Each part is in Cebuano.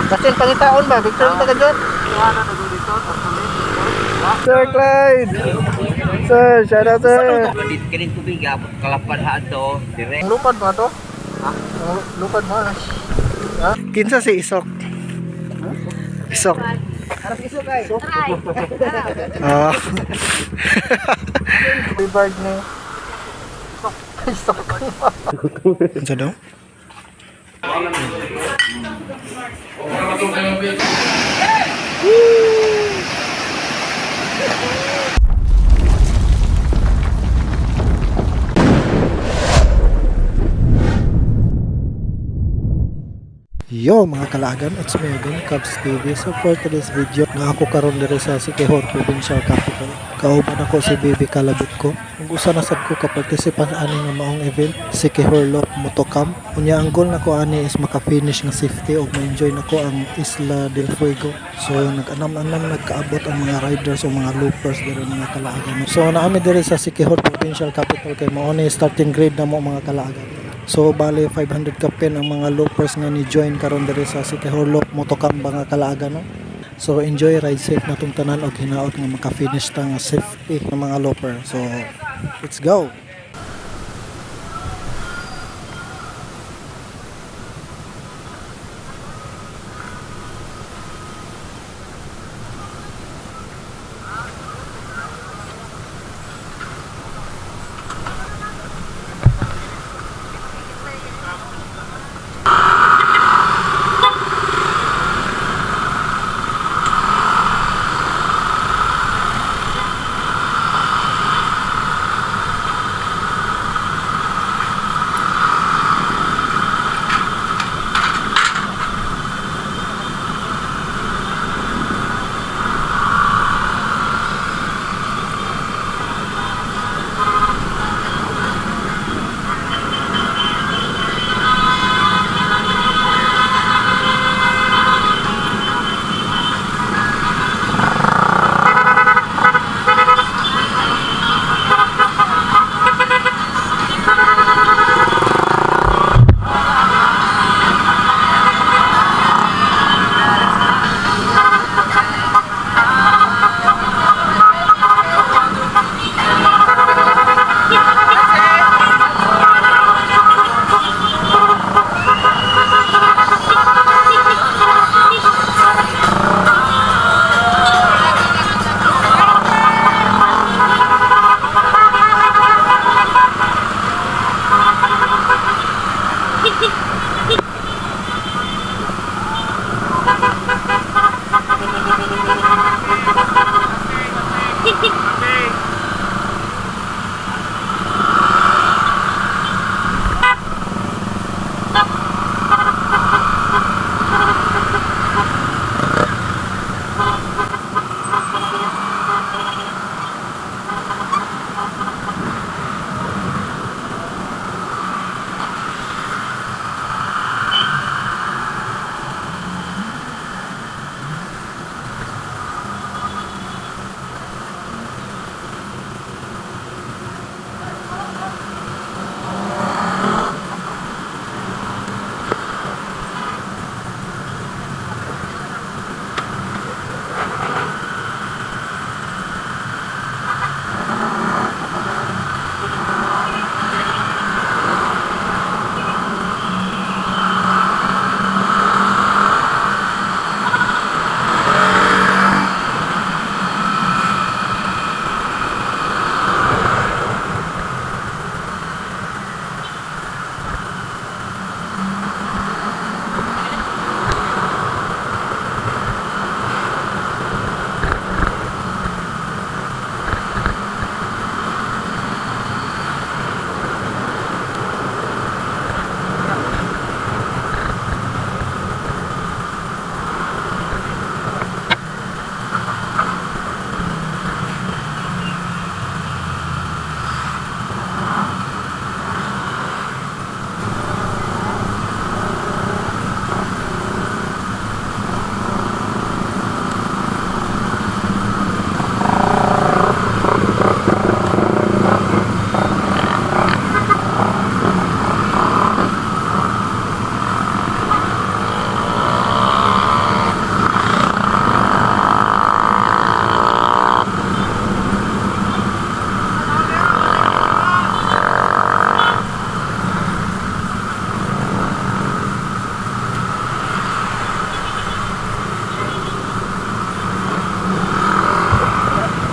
Basin pangitaon ba? Victor ta ka. Sir Clyde! Sir, shout out, sir! Dito kanin tubig, abot kalapan ha to, direct. Ang lupad mo to? Ha? Ang lupad mo? Ha? Kinsa si Isok? Isok. Isok ay. Ah. Reward ni Isok. Kinsa daw? Yo mga kalagan, it's me again, Cubs TV. So for today's video, na ako karon diri sa Siquijor Provincial Capital. Kauban ako si Baby Kalabit ko. Ug usa na sad ko ka participant ani nga maong event, Siquijor Loop Motocamp. Unya ang goal nako ani is maka-finish nga safety ug ma-enjoy nako ang Isla del Fuego. So nag-anam-anam nagkaabot ang mga riders o mga loopers diri, mga kalaagan. So naami diri sa Siquijor Provincial Capital kay mao ni starting grade na mo, mga kalaagan. So bale 500 kapin ang mga loopers nga ni join karon diri sa Siquijor Loop Motocamp, mga kalaagan, no. So enjoy, ride safe na tong tanan og hinaot nga maka-finish ta nga safety ng mga looper. So let's go.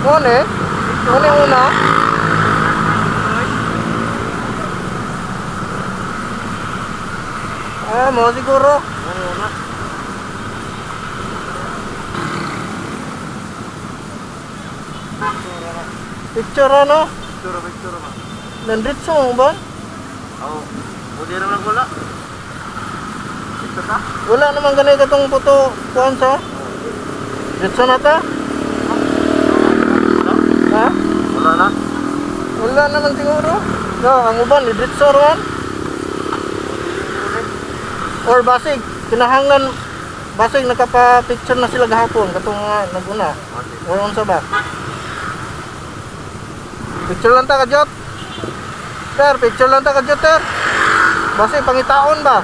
Mone? Mone una? Ah, mo siguro. Ano una? Picture ano? Picture, picture ba? Nandito mo ba? Oo. Buti naman wala. Ito ka? Wala naman ganay katong puto kuan sa. Ditso na ta? Ha? Wala na. Wala naman siguro. No, ang uban diretso roon. Or basig kinahanglan basig nakapa-picture na sila gahapon katong nga naguna. Or unsa ba? Picture lang ta kadyot. Sir, picture lang ta kadyot, sir. Basig pangitaon ba?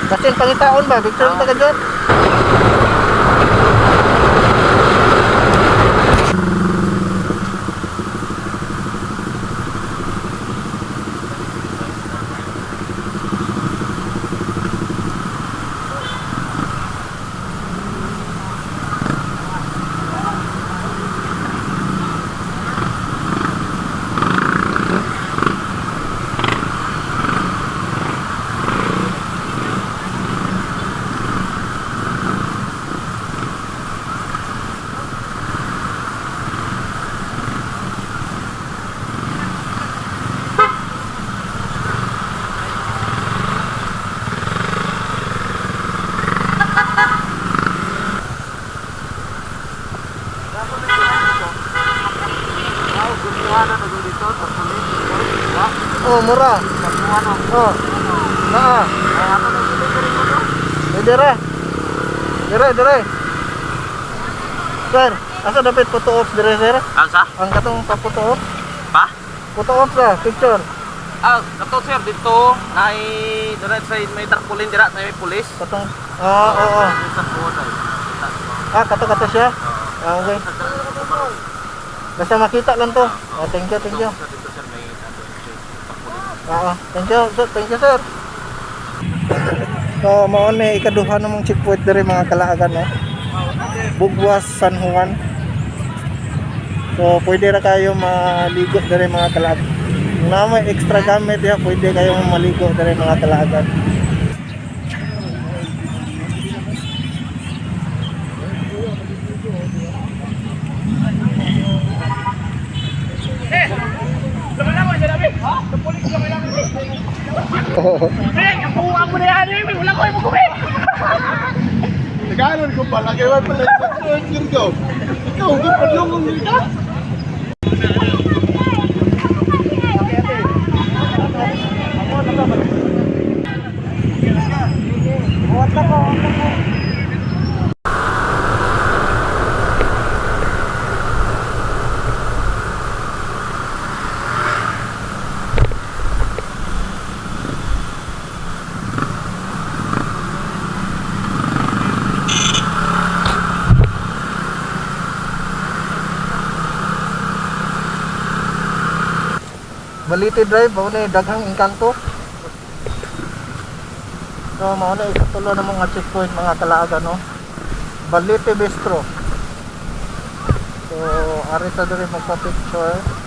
Basin pangitaon ba? Picture lang ta kadyot. Oh, mura. Oh. Naa. Eh, dire. Dire, dire. Sir, asa dapat photo ops dire, sir? Asa? Ang katong pa photo ops? Pa? Photo ops ah, picture. Ah, kato sir dito na dira sa may tarpaulin dira na may pulis. Katong ah, oo. Oh, Sa buwan ay. Ah, kato kato siya. Ah, okay. Basta makita lang to. Ah, thank you, thank you. Sir, dito sir may ano, tarpaulin. Ah, thank you, sir. Thank you, sir. So, mao ni ikaduha namong checkpoint diri mga kalaagan, no. Bugwas, San Juan. So, pwede ra kayo maligo diri mga kalaagan. Kung na may extra gamit ya, pwede kayo maligo diri mga kalaagan. Naganon ko pala, kaya pala yung ko. Ikaw, di pa yung ka. Baliti Drive, mao ni daghang engkanto. So, mao na ikatulo ng mga checkpoint mga kalaagan, no. Baliti Bistro. So, ari ta diri magpa-picture.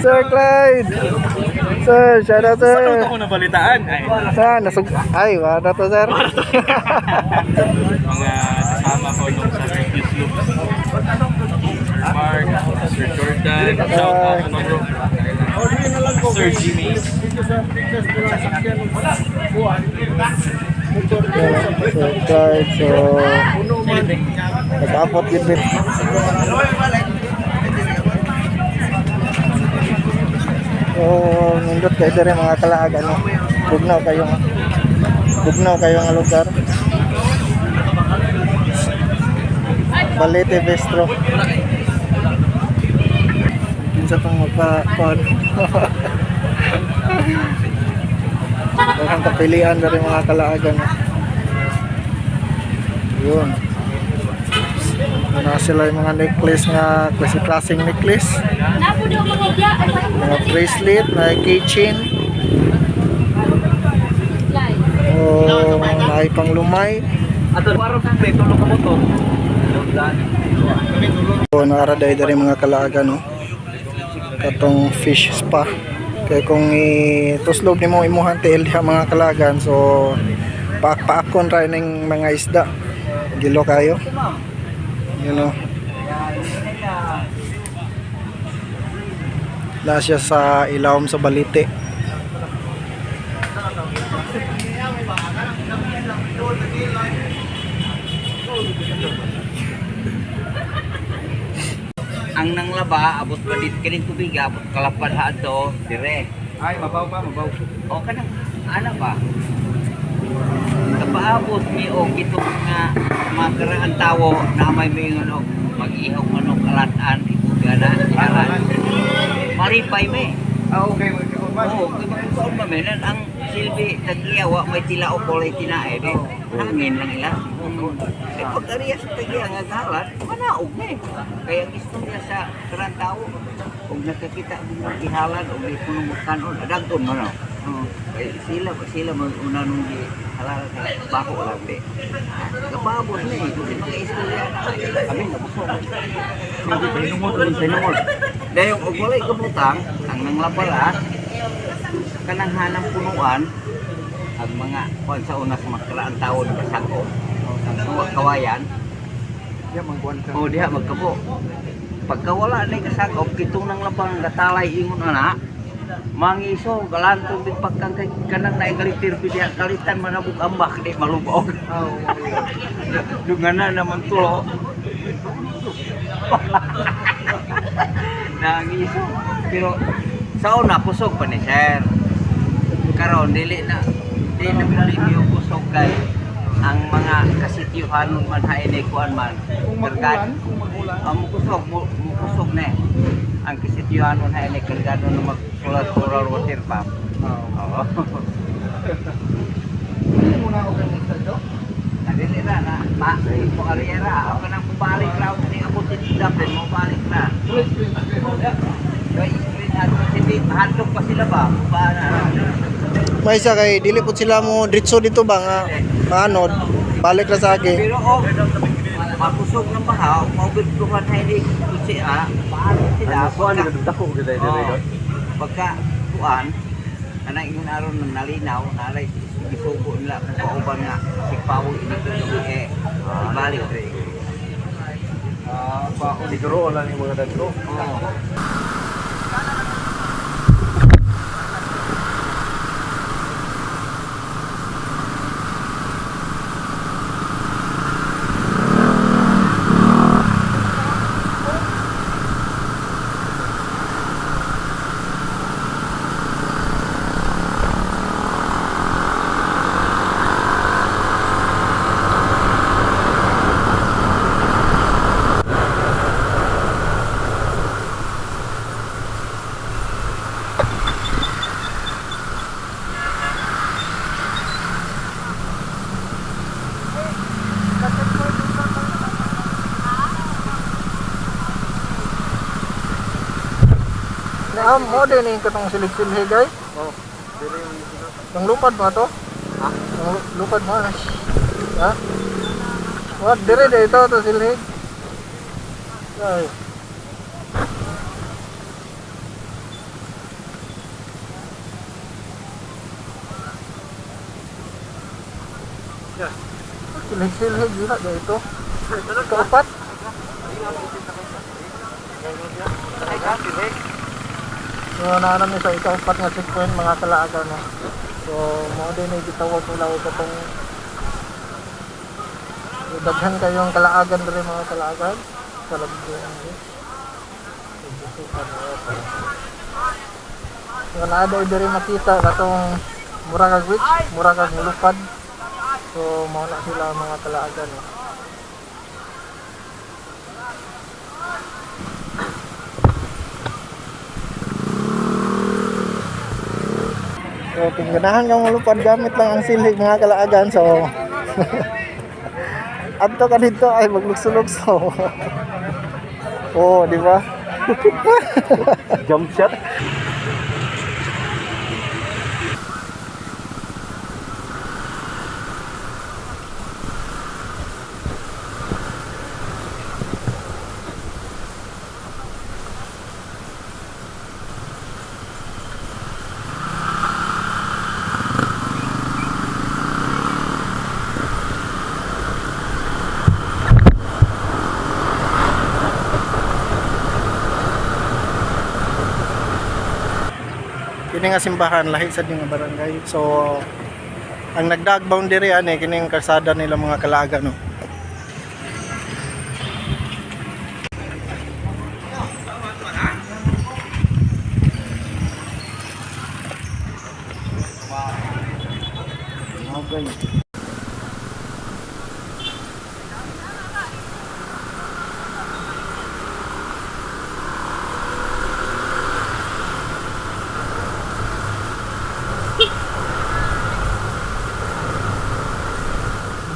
Sir Clyde! Sir, shout out sir! Ako nabalitaan. Ay, Saan? Nasug... Ay, wala to sir. mga kasama ko nung sa Refuse Loops. Sir Mark, Sir Jordan, shout out to bro. Sir Jimmy. Sir Clyde, so... Nag-abot yun bit. So, nindot kayo diri mga kalaagan, no? Bugnaw kayo nga. Bugnaw kayo nga lugar. Balete Bistro. Kinsa pang magpa-kuan. Daghang kapilian diri mga kalaagan, no? Yun. Na sila yung mga necklace nga klase-klaseng necklace, mga bracelet, mga keychain, o mga pang lumay. Ato parang may tulog ka motor. O naara day diri mga kalaagan, no. Katong fish spa. Kay kung ituslob nimo imuhang tiil diha mga kalagan, so paak-paakon ra ning mga isda. Gilo kayo. You know. Na siya sa ilawom sa Balite. Ang nanglaba abot pa dit kining tubig abot kalapad ha adto dire. Ay, mabaw pa, mabaw. O kanang ana ba? Kapaabot mi og itong nga mga karaan tawo na may mingon og mag-ihog manok alatan gana aran. Maripay mi. Ah, okay. Oo, kay magkaon ba men ang silbi tagiya wa may tila o kulay tinae di. Hangin lang ila. Eh pag ariya sa tagiya nga galat, manaog na eh. Kaya ang istorya sa karang tao, kung nakakita og mga gihalan og di kuno makanon, adagton man no. Kaya sila sila mag-una nung gi halal kay bako lang di. Kapaabot na eh, kung mga istorya na kami nabusog. Pinungod, pinungod. Dahil og walay kabutang, ang nanglabala, kanang hanang punuan, ang mga kuan sa una sa makaraan taon kasako, ang kawayan, o diha magkabo. Pagka wala na kasakop, kitong nang labang gatalay ingon ana, mangiso galanto big pagkang kay kanang naigalitir diha kalitan manabog ambak di malubog. Dungana naman tulo. Nangiso. Pero sa una kusog pa ni sir. Karon dili na di na pinalibyo kusog kay ang mga kasityuhanon man hainay kuan man. Kung magulan, kung magulan. Ang mukusog, mukusog na eh. Ang kasityuhanon hainay kargado na mag-solar water pump. Oo. Hindi mo na ako kay Mr. Do. Dili na na, ma, mo kariyera. Ako nang mubalik ra ako ni ako tindapen, mubalik na. Kay screen ato si handog pa sila ba? Ba na. May isa kay dili pud sila mo diretso dito ba nga maanod, balik ra sa agi. Pero oh, makusog ng baha, maubig ko man hindi kusi ah, paano sila? Dako gid Oo. Pagka kuan, kanang ingon aron ng nalinaw, nalay gisugo nila kung kauban nga sigpawo ini eh ibalik re. Ah, siguro wala ni mga dadto. Oo. Naam mo din yung katong silid-silid guys. Oh. Nang lupad ba to? Ha? Nang lupad mo na. Ha? What dire dito to silhig? Ay. Yeah. Silhig-silhig yun na dito. Kaupat. So naanam ni sa ikaupat nga checkpoint mga kalaagan, no. So mao din ay gitawag nila og katong daghan kayong kalaagan diri mga kalaagan sa Lagbuan. So naa daw diri makita katong mura kag witch, mura kag lupad. So mao na sila mga kalaagan. Eh. So kung ganahan kang mulupad, gamit lang ang silhig mga kalaagan. So adto ka dito ay maglukso-lukso. Oh, di ba? Jump shot. Kini nga simbahan lahi sad nga barangay. So ang nagdag boundary ani kining kalsada nila mga kalaga no.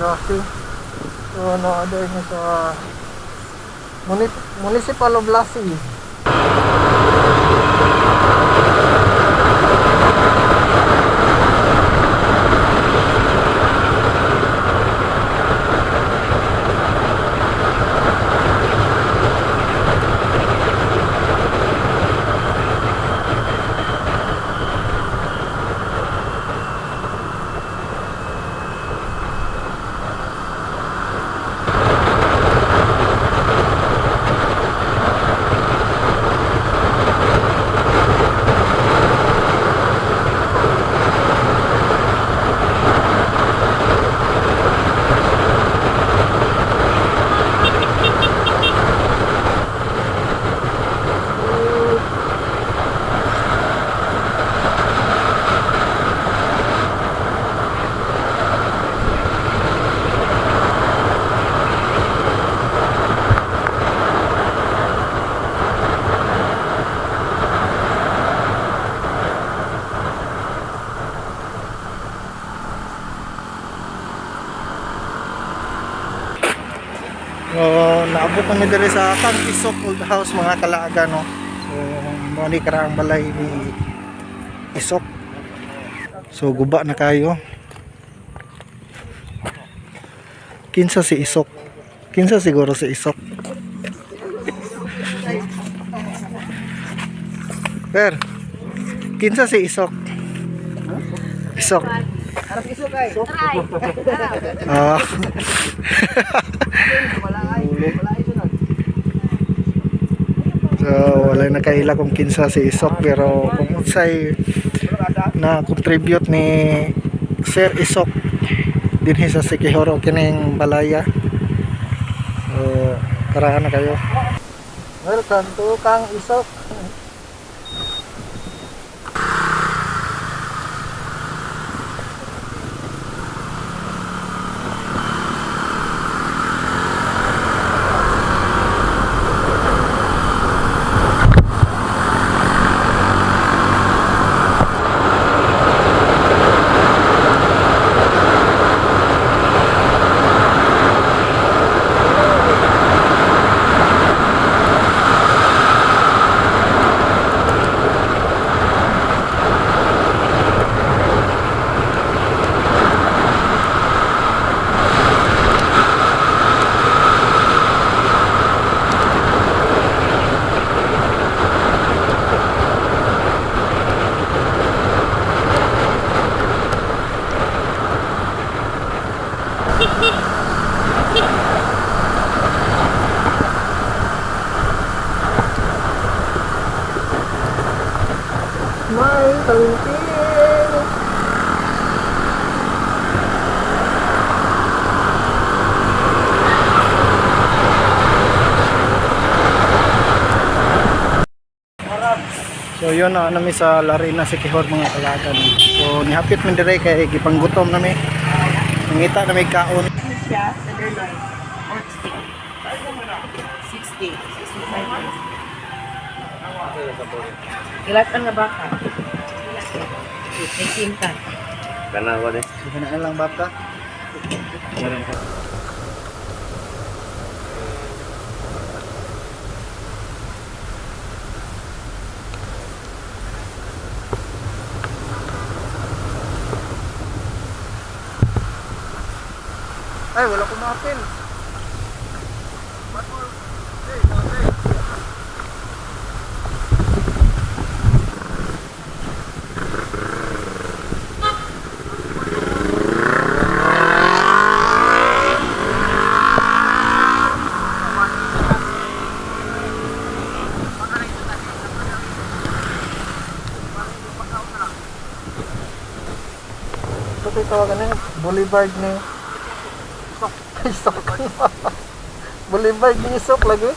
Dati. So naada niya sa Municipal of Lassie. So, naabot kami diri sa Kang Isok Old House mga kalaaga no. So, mao ni karaang balay ni Isok. So, guba na kayo. Kinsa si Isok? Kinsa siguro si Isok? Per, kinsa si Isok? Isok. Ah. So, wala nakaila kung kinsa si Isok pero kung unsay na contribute ni Sir Isok dinhi sa Sikihor o kining balaya. So, karaan na kayo. Welcome to Kang Isok. Smile, kalinting! So yun na nami sa Larena Siquijor, mga kalagan. So nihapit man dire kay gipanggutom nami. Nangita nami kaon. Siya, tenderloin. Pork steak. 60. 65. Ilatan nga baka. May sinta. Sige na lang baka. Ay, wala ko maapil. Ito tayo tawagan na yun. Boulevard ni Isok. Isok. Boulevard ni Isok lagi.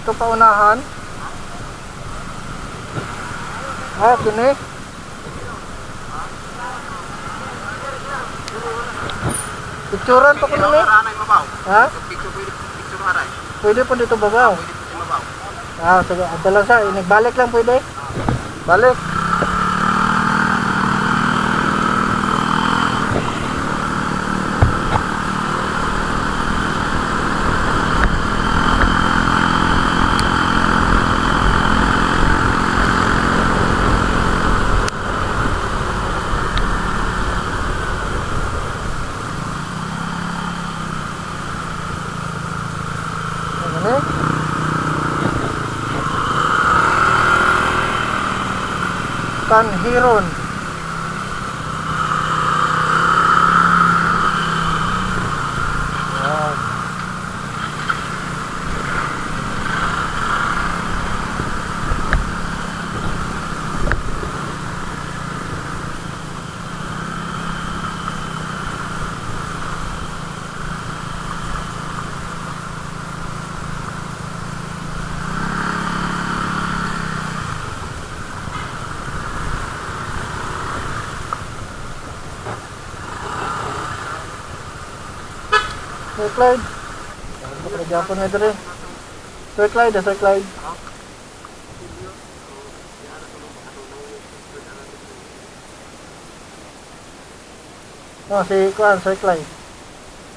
Dito pa unahan. Ah, kini. Picturean pa ko nun eh. Ha? Pwede po dito babaw. Ah, sige. Ato lang sa, balik lang pwede. Balik. Ano na? Tanhiron. Yan. Sir Clyde. Ano ka Japon na dire? Sir Clyde, ah, Sir Clyde. Oh, si Kuan, Sir Clyde.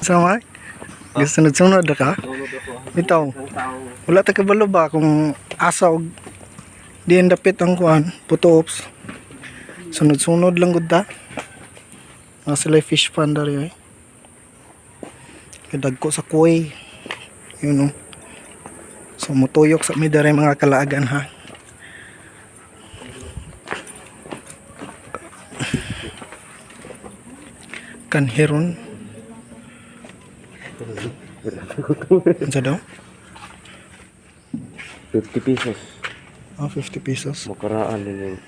Sama? Gusto sunod-sunod na ka? Bitaw. Wala ta kabalo ba kung asa og diin dapit ang kuan, puto ops. Sunod-sunod lang gud ta. Mga sila fish pond dari eh. Dagko sa kuy. Yun oh. So mutuyok sa mi dere mga kalaagan ha. Kanheron. Unsa daw? 50 pesos. Ah, 50 pesos. Makaraan din yung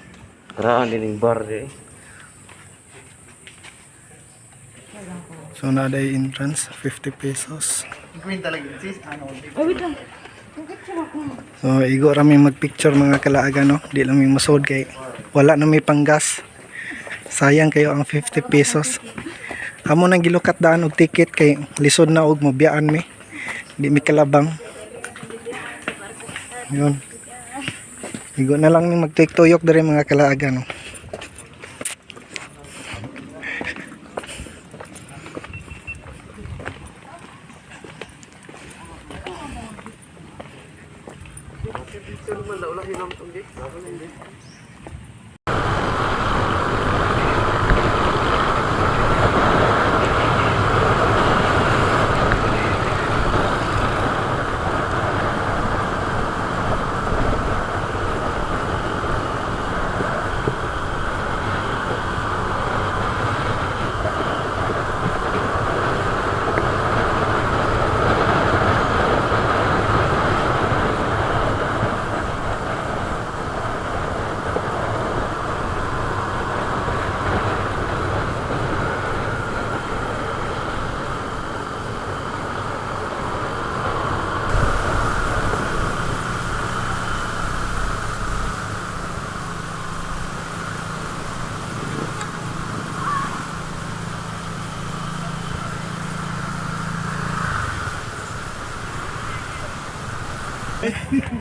karaan din yung bar eh. So na day entrance 50 pesos. So igo ra mi magpicture mga kalaagan no. Di lang mi masod kay wala na may panggas. Sayang kayo ang 50 pesos. Amo nang gilukat daan og ticket kay lisod na og mobiyaan mi. Di mi kalabang. Yun. Igo na lang ni magtuyok diri mga kalaagan no.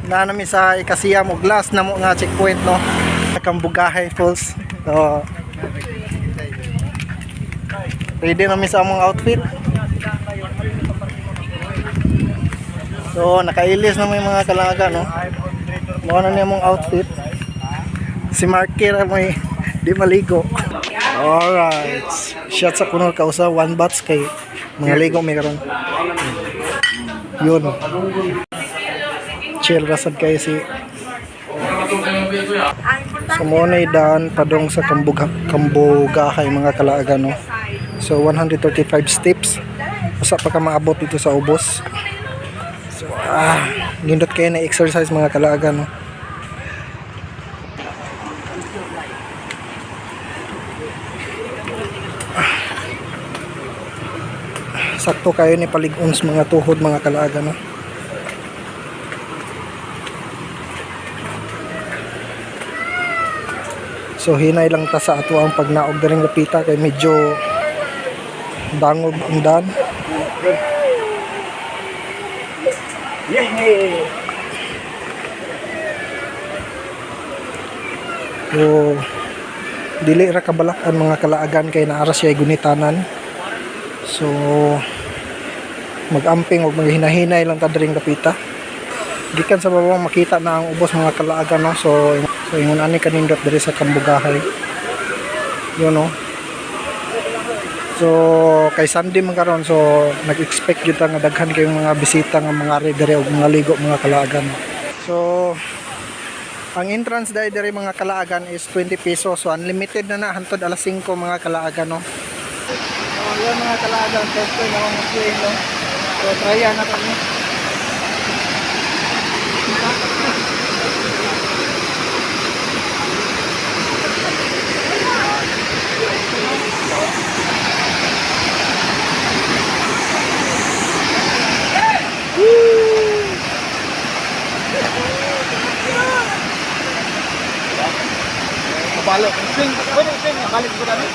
Na nami sa ikasiyam og last na mo nga checkpoint, no. Cambugahay Falls. So, ready na mi sa among outfit. So, nakailis na may mga kalaga, no. Mao na niya among outfit. Si Marky ra may di maligo. Alright. Shot sa kuno kausa one bats kay mga ligo mi karon. Yun. Chill rasad kayo si. So mo na daan padong sa Cambugahay mga kalaaga, no. So 135 steps. Usa pa ka maabot dito sa ubos. So nindot kayo na exercise mga kalaaga, no. Sakto kayo ni palig-ons mga tuhod mga kalaaga, no. So hinay lang ta sa ato ang pagnaog diring lapita kay medyo dangog ang daan. So dili ra kabalak ang mga kalaagan kay naara siya gunitanan. So magamping og maghinahinay lang ta diring lapita. Gikan sa baba makita na ang ubos mga kalaagan, no. So ingon ani kanindot diri sa Cambugahay. Yun, no. So kay Sunday man karon, so nag-expect gyud ta nga daghan kayong mga bisita nga mga ari diri og mga ligo mga kalaagan. So ang entrance dai diri mga kalaagan is 20 pesos. So unlimited na na hantod alas 5 mga kalaagan, no. So yun mga kalaagan, first time ako mag-swing, no. So try na kami. Kabalo. Swing, pwede swing, balik ko dami.